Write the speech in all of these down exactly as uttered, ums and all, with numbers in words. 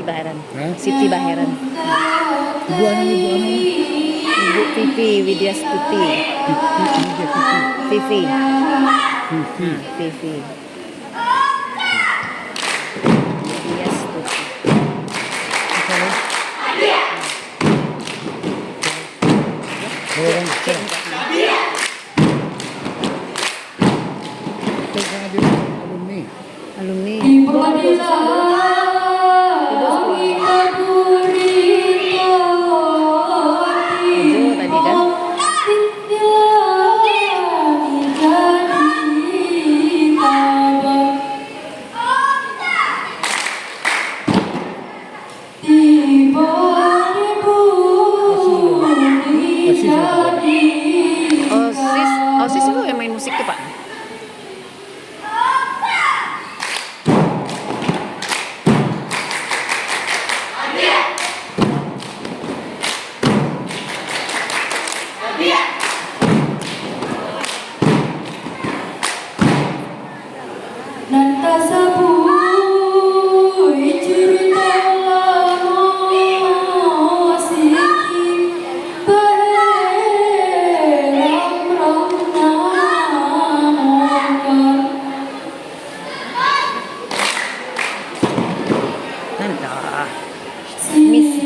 Baheran. Hah? Siti Baheran. Ibu anu, ibu anu. Ibu Vivi Widyastuti. Vivi Widyastuti. Vivi. Vivi. Nah, Vivi. Widyastuti. Apa, ya? Orang. Itu kan dia alumni. Alumni. Ibu tadi kan? OSIS, OSIS itu yang main musik tu, Pak? Nan tasabuik curito lamo, Siti Baheran rang namokan. Nan dah. Miss.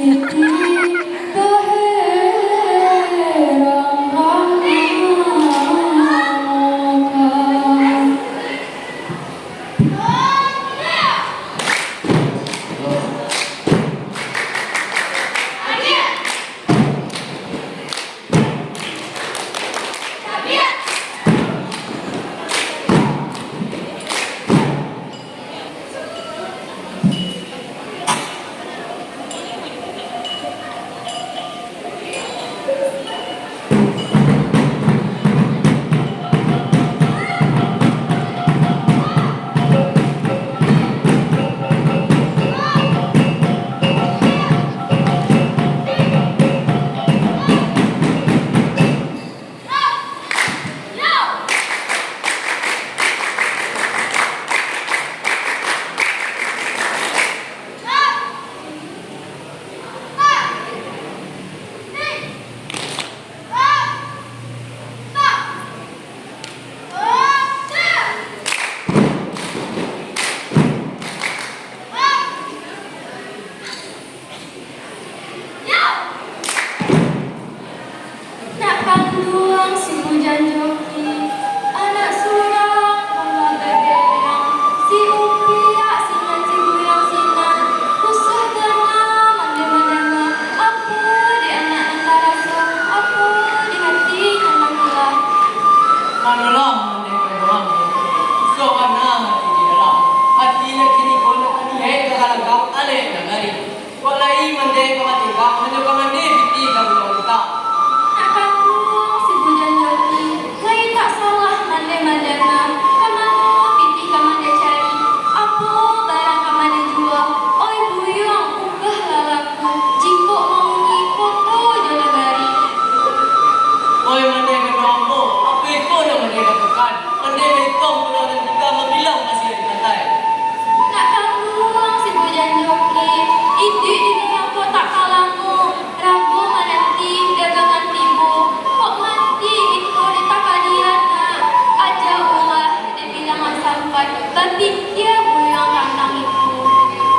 Nak kanduang si Bujang Joki, anak surang pun lah bagadang, si upiak sinan si buyuang sinan, usah ganang mandeh mandanga, apo di anak nan taraso, apo di hati nan takulah. Manolah mandeh kanduang, usah ganang hati di dalam, hati nan kini ko nan kini ka galagak, alek nan garing. Kok lai mandeh ka matengkak, hanyo ka mandeh pitih ka bulan utak. Nak kanduang si Bujang Joki, lai tak salah mandeh mandanga, ka mano pitih ka mandeh cari, apo barang ka mandeh jua, oi buyuang unggah lalangku, jikok mauni koto jo nagari. Oi mandeh kanduang ambo, apo iko nan mandeh katokan, mandeh maitom pulau nan tingga mambilang pasir di pantai. Nak kanduang si Bujang Joki, iduik di dunia ko tak ka lamo, rago mananti dagangan tibo, kok mati iko di takadiran nak, aja ulah dibilangan sampai, bapikia buyuang tantang iko.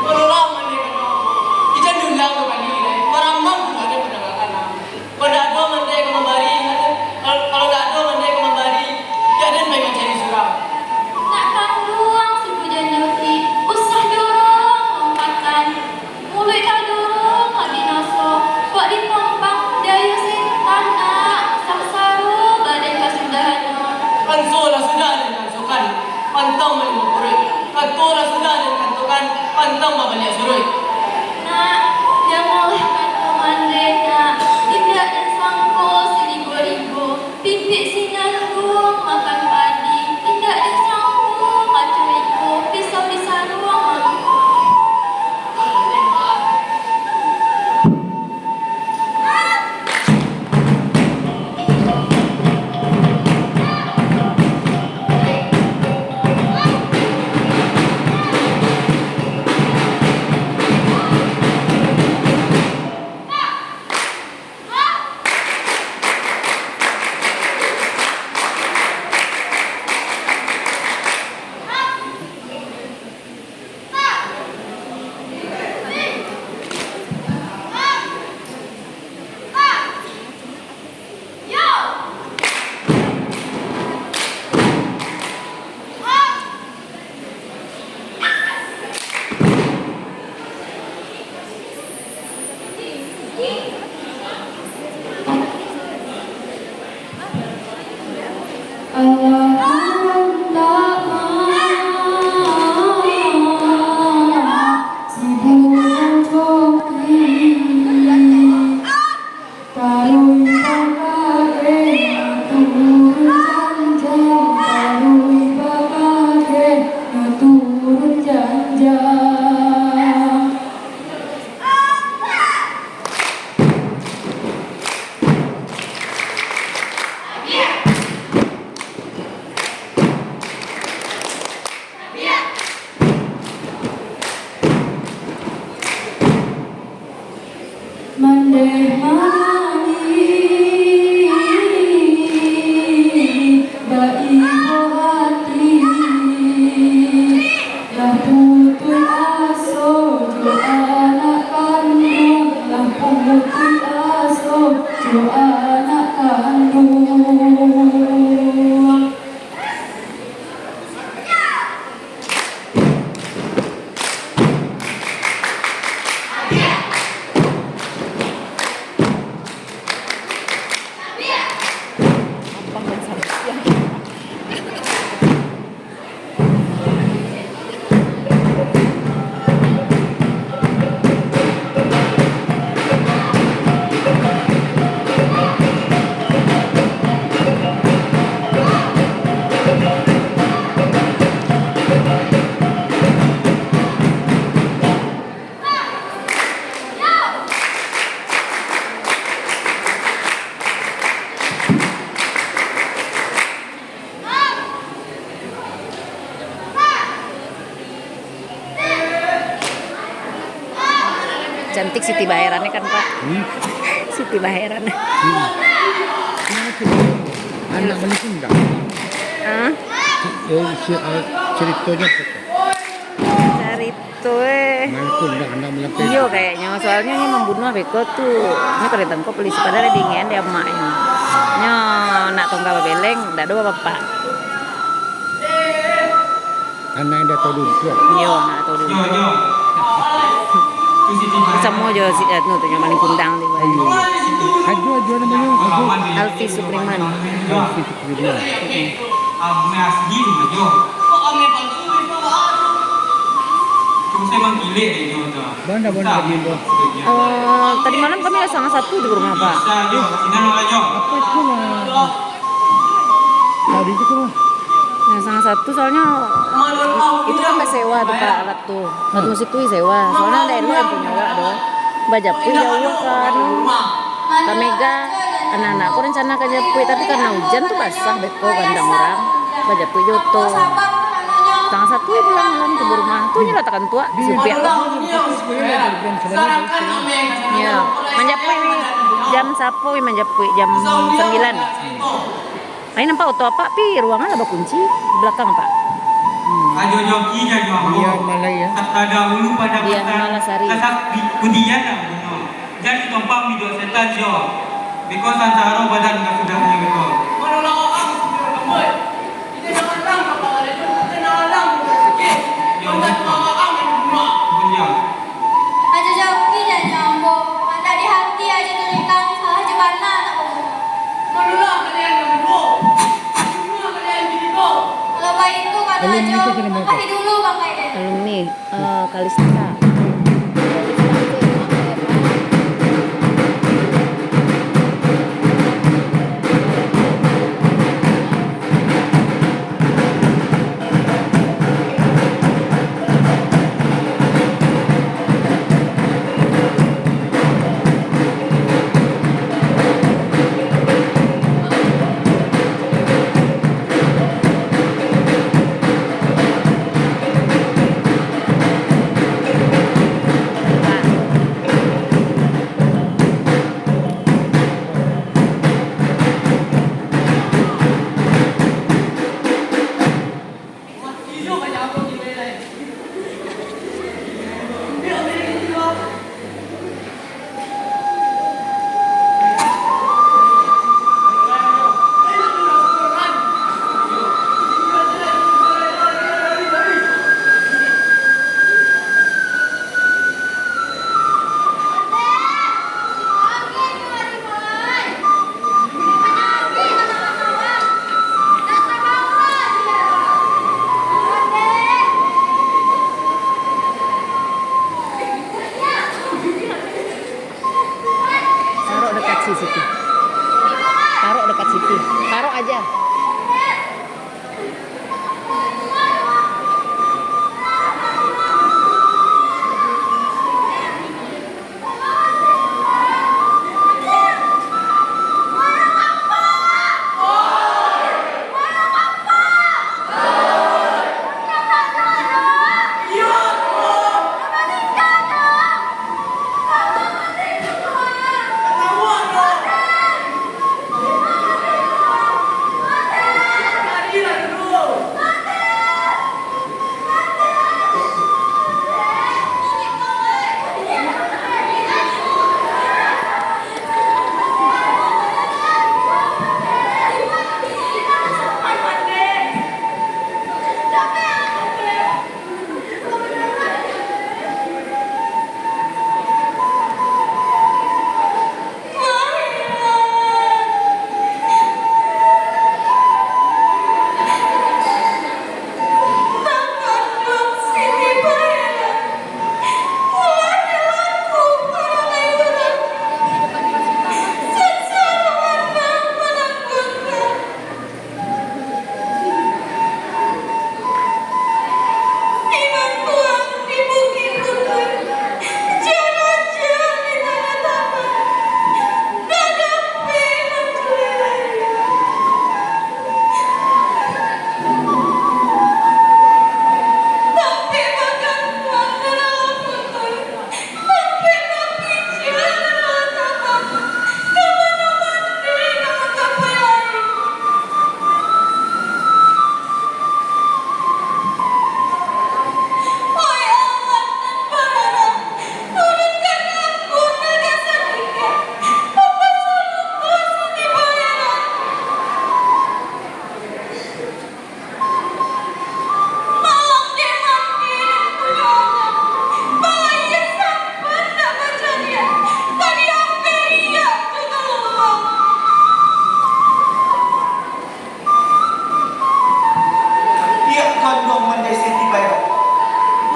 Barulah mandeh kanduang ambo, ijan diulang dua kali lai, baramang pulo den mandangakan nak. Kalau ndak ado mandeh ka mambari, kalau, kalau ndak ado mandeh ka mambari, yo den pai mancari surang. Nak kanduang si Bujang Joki, usah dorong lompatan. Muluik tadorong lah binaso, kok dipampang dayo setan nak, sansaro badan kasudahannyo. Anso lah sudah den ansokan, pantang malimo puruik. Kato lah sudah den katokan, pantang babaliak suruik. Nak, janganlah kato mandeh nak, indak den sangko sirigo-rigo, pipik sinan duong makan padi, indak den sangko kaco iko, pisau disaruang mangko. Taruih bakadeh, turun janjang, taruih bakadeh, turun janjang. Mandeh manangih, baibo hati. Lah putuih aso jo anak kanduang, lah putuih aso jo anak kanduang. Cantik Siti Baheran ni kan, Pak? Hmm? Siti Baheran. Hmm. Anak Malin Kundang. Hah? Eh, si, eh, ceritanya apa tu? Carito, eh. Malin Kundang, anak Malin Kundang. Iyo, kayaknya. Soalnya nyo mambunuah beko tu. Nyo ka ditangkok polisi, padahal dingin dek amaknyo. Nyo nak tungga babeleng, dak ado bapak. Anak yang dah tahu dulu tu. Iyo, nak tahu dulu. Samo jo si, anu tu, nyo Malin Kundang tu. Ajo, ajo namonyo, ajo. Alfi Supriman. Alfi Supriman. Banda, banda, banda. Eh, tadi malam kami ada salah satu di rumah, Pak. Apa itu, Mas? Tadi itu, Mas. Nah, salah satu soalnya itu kan basewa tu, Pak, alat tu. Alat musik tu disewa. Soalnya ada elok yang punya awak tu. Bajapuik jauah ka anu, ka Mega. Anak-anak ko rencana ka japuik, tapi karena hujan tu basah beko kandang urang. Bajapuik jo oto. Salah satu pulang malam tu di rumah. Tu nyo lah takantuak, supir. Iyo. Manjapuik wi jam sapo wi manjapuik jam sambilan. Ai nampak oto apak, pi ruangan lah bakunci balakang apak. Ajo joki, ajo ambo. Dian Malai, ya. Sabda dahulu pada Dian Malasari. Sasat di, kudian lah bunuh. Jadi tompang biduak setan jo. Beko sansaro badan ka sudahnyo beko. Manolong urang sudah lembut. Kita jangan lang kapala lembut, kita nak lang sakit. Yo. Jangan marah-marah main bunga. Bunga. Ajo joki, janyo ambo. Andak di hati ajo tulikan, salah jo bana nak babunuh. Manulah kalian nan baduo. Manulah kalian di situ. Kalau baitu kato ajo, angkahi dulu bangkai den. Alumni, eh, Kalista. Di situ. Taruh dekat situ. Taruh aja. Pihak kanduang mandai Siti Baira.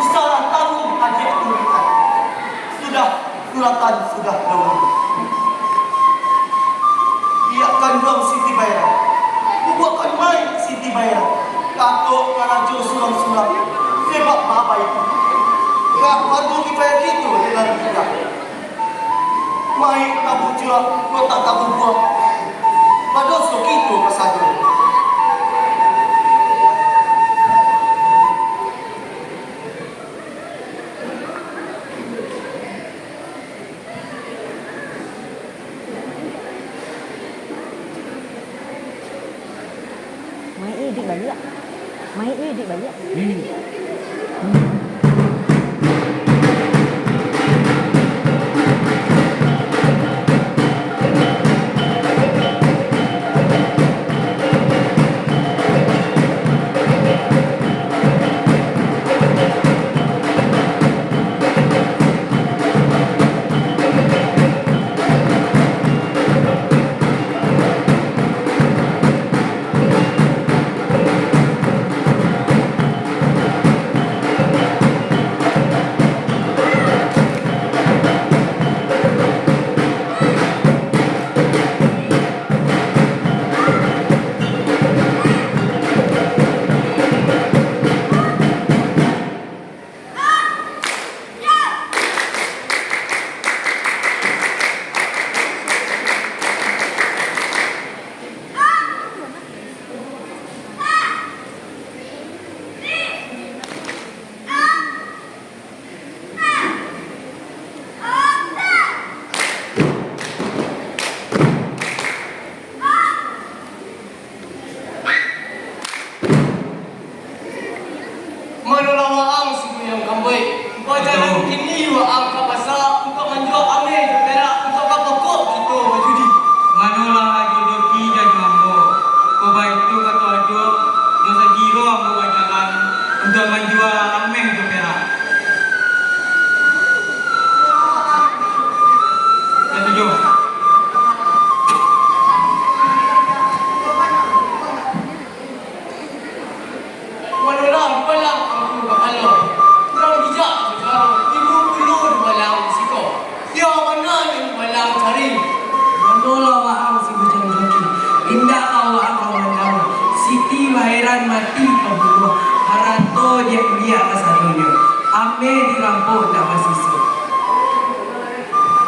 Usahlah tanggung adiak tu, Intan. Sudah suratan, sudah daun. Pihak kanduang Siti Baira. Bubuakkan mayik Siti Baira. Kato karajo surang-surang. Sebab babai. Gak padu kifayah kito dengan kita. Mayik tabujuak, kok tak tabubuak. Badoso kito kasadonyo. Mayik iduik baliak. Mayik iduik baliak. Manolah waang si Buyuang Kambuik. Bajalan kini waang ka pasa untuak manjual ameh jo perak untuak ka pokok kito bajudi. Manolah Ajo Joki jan jo ambo. Kok baitu kato Ajo, jo sagiro ambo bajalan untuak manjual ameh jo perak. Katujuah. Manolah dubalang angku kapalo, urang bijak sagalo, tibo pulo dubalang di siko. Sia bana nan dubalang cari. Lah waang si bujang jungki, indaklah waang ka mandanga. Siti baheran mati ka bunuah, harato diambiak kasadonyo, ameh dirampok ndak basiso.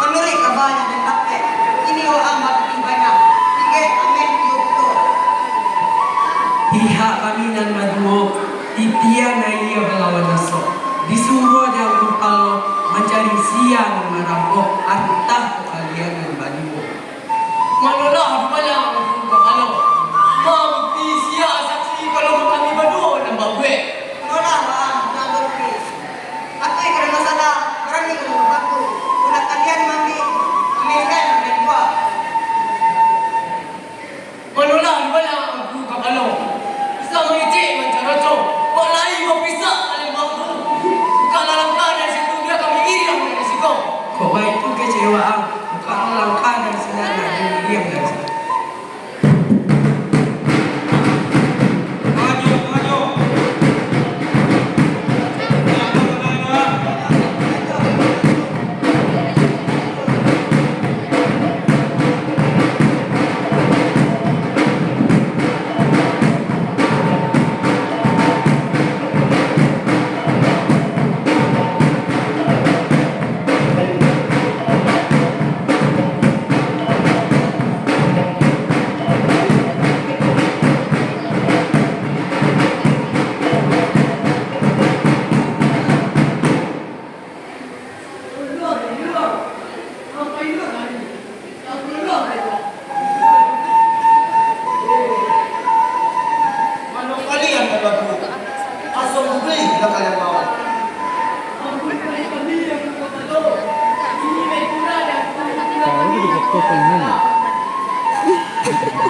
Manuruik kaba nan den dapek, kini waang bapitih banyak, ringek ameh iyo pulo. Pihak kami nan baduo, titian aia balawan asok, disuruah dek Angku Palo mancari sia nan marampok arta kalian nan baduo. Manolah di balang Angku Kapalo, ma bukti sia saksi kalau kami baduo nan babuek. Manolah waang nan barugi. Aku ikut masalah, barani kalau bapaku. Ulah kalian maambiak, ameh kan ameh jua. Manolah di balang Angku Kapalo, bisa mangecek mancaroco, kok lai bapisak alembangku. Bukalah langkah dari situ, bia kami iriang dari siko. Kok baitu kecek waang, bukalah langkah dari sinan, bia kami iriang dari siko. Mano kalian nan baduo? Aso bubili nan kalian bawa?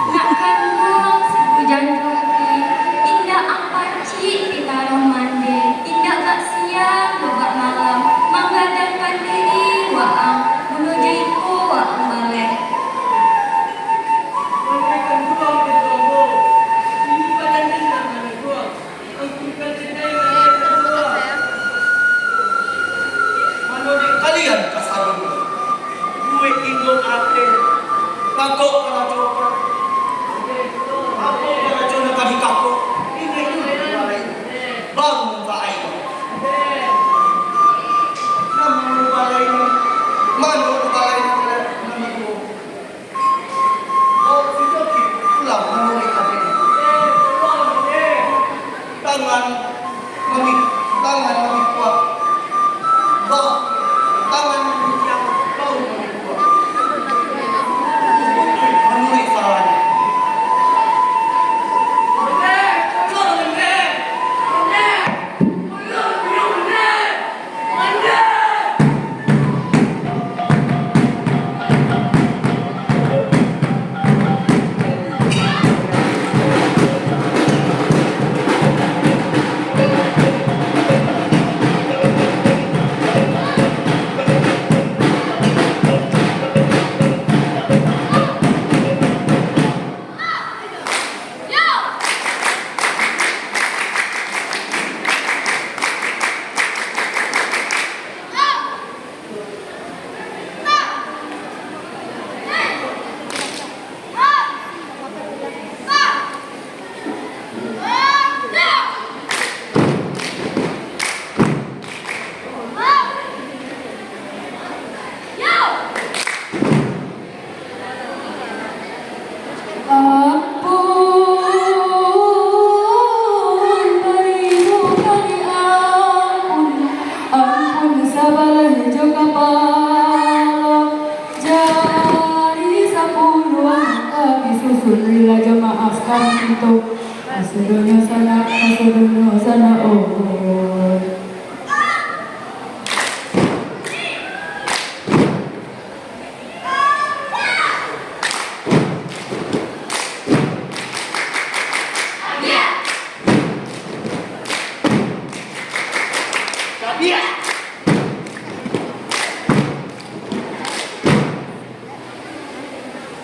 Nak kanduang si bujang jungki, indak ampacik pitaruah mande, indak bak siang doh bak malam, manggadang mandiri waang, bunuh jo iko waang baleh. Mano dek kalian kasadonyo? Buek inyo ateh, kakok karajo. Apo karajo nan ka dikakok? Inyo tu balai. Baru ka aia. Nan mano balai ni? Mano balai ni? Nan mano? Tangan mami-, tangan mamikuak. Ba-, tangan mamikuak, bahu mamikuak. Manuruik saranyo. Ampun, baribu kali ampun, ampun sabalah jo kapalo. Jari sapuluah kami susun, rila jo maafkan kito. Kasadonyo sanak, kasadonyo sanak, oh.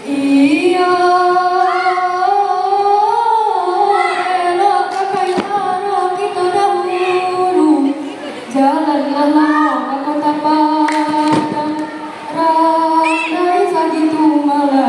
Iyo, elok ka paikaro kito dahulu. Jalan lah lamo ka Kota Padang. Randai sagitu malam.